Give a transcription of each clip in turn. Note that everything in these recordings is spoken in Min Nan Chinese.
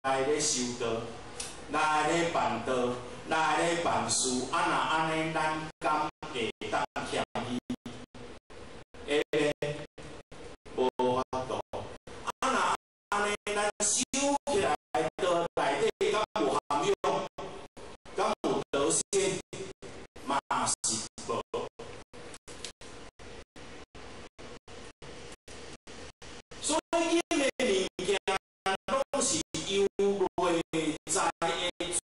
來咧修道，來咧辦道，來咧辦事。啊，若按呢，咱敢會當謙虛？會咧？無法度。啊，若按呢，咱修起來道內底敢有涵養？敢有德性？嘛是無。所以，忍的物件攏是由內在的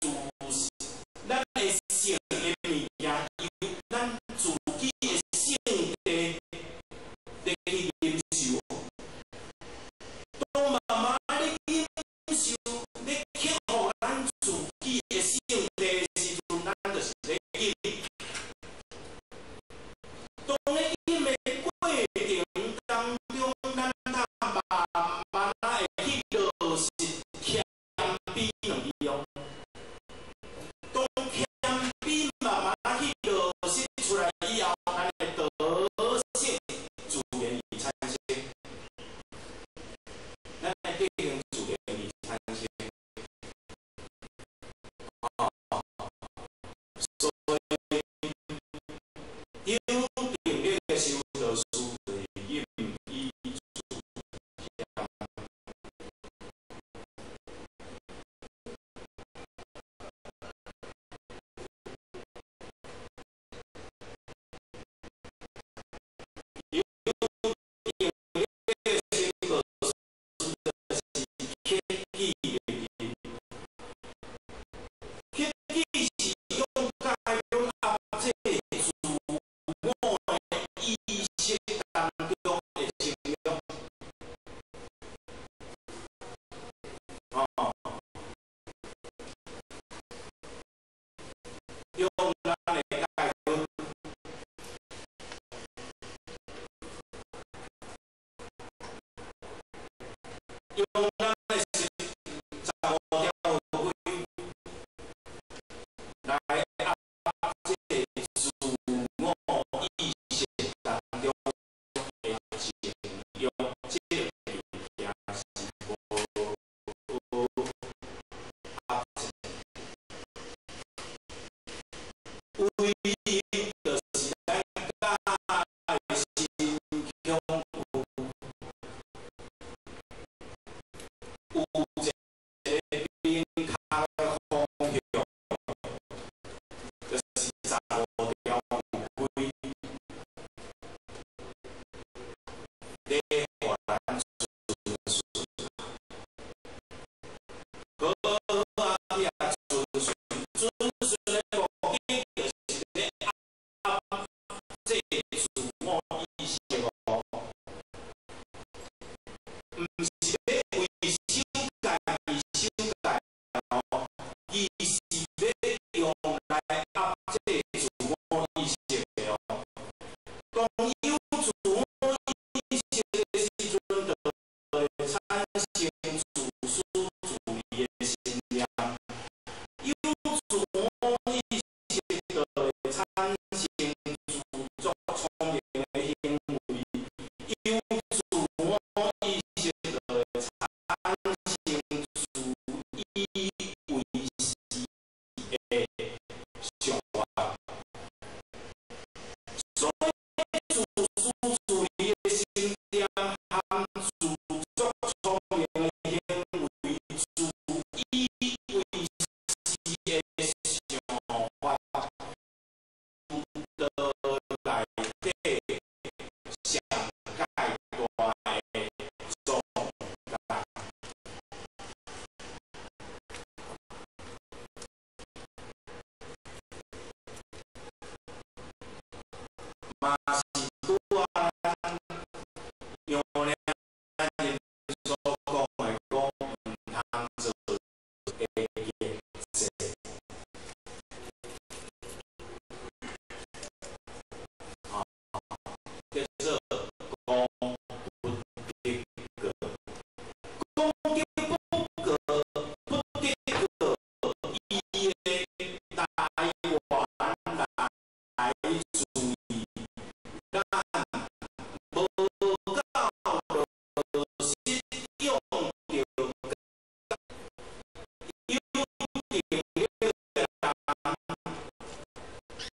自，咱的性的物件，由咱自己的性地來去忍受。當慢慢咧忍受，咧克服咱自己的性地的時陣，咱就是咧忍。當咧忍的過程當中，咱才慢慢仔會去落實謙卑兩字哦。當謙卑慢慢去落實出來以後，咱的德性自然會產生。咱的德行自然會產生。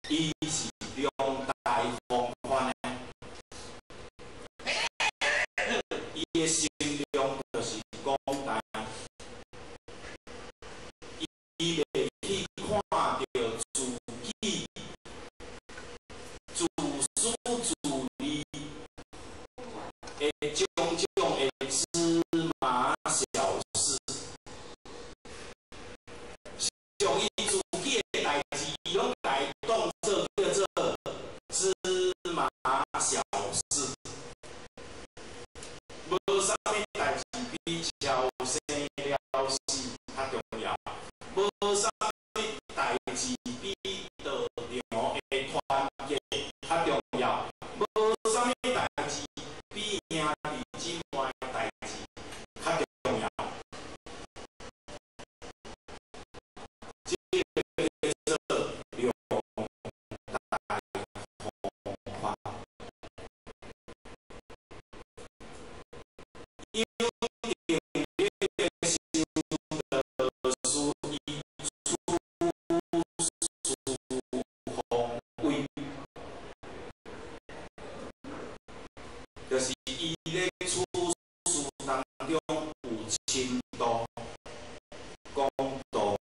伊是量大宏寬的，伊的心量就是廣大，伊袂去看著自己自私自利的種種的芝麻小事，像伊自己的代誌，伊攏共伊當做叫做芝麻小事，無啥物代誌比超生了死較重要，無啥物代誌比道場的團結較重要，無啥物代誌比兄弟姊妹的代誌較重要。這個叫做量大宏寬。有定力的修道士，伊處事方位，就是伊咧處事當中有深度、廣度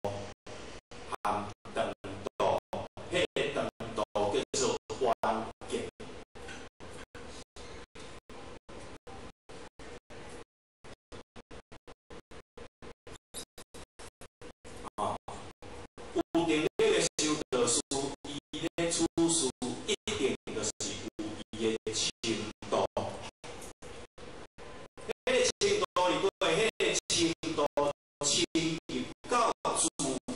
含長度，彼個長度叫做遠見。啊，有定力的修道士，伊咧處事一定就是有伊的深度。彼個深度裡底，彼個深度深入到自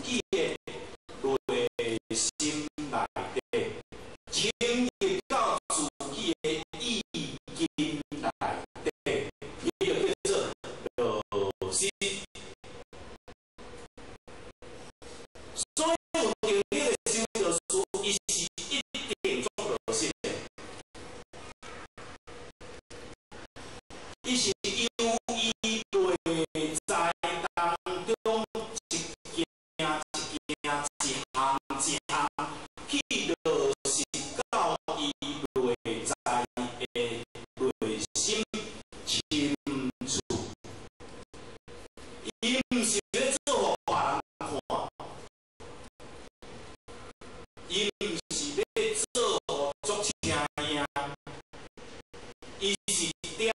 己的內心內底，深入到自己的意根內底，彼個叫做落實。所以有定力的修道士，伊是一定足落實的，伊是由伊內在當中一件一件、一項一項去落實到伊內在的內心深處。伊毋是咧做予別人看，伊毋是咧做予足聲音，伊是點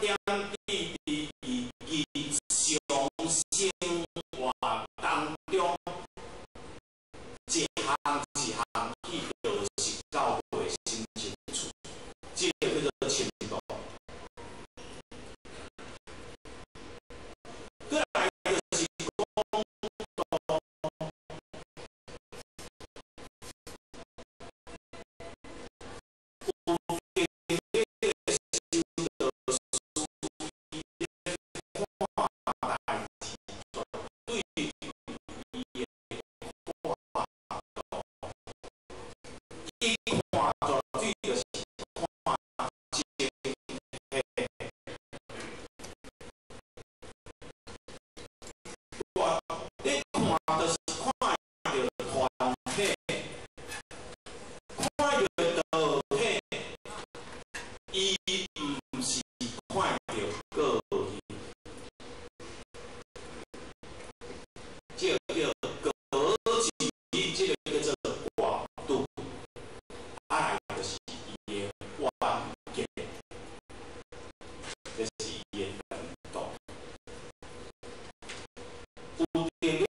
點滴滴伊日常生活當中，一項一項去落實到內心深處，這個叫做深度。過來就是廣度。有定力的修道士，伊咧看代誌，絕對有伊的看度。伊看絕對就是看整體。你看就是看著團體，看著道體，伊毋是看著個人，這個叫格局，這個叫做廣度，啊來就是伊的遠見，就是伊的長度。有定力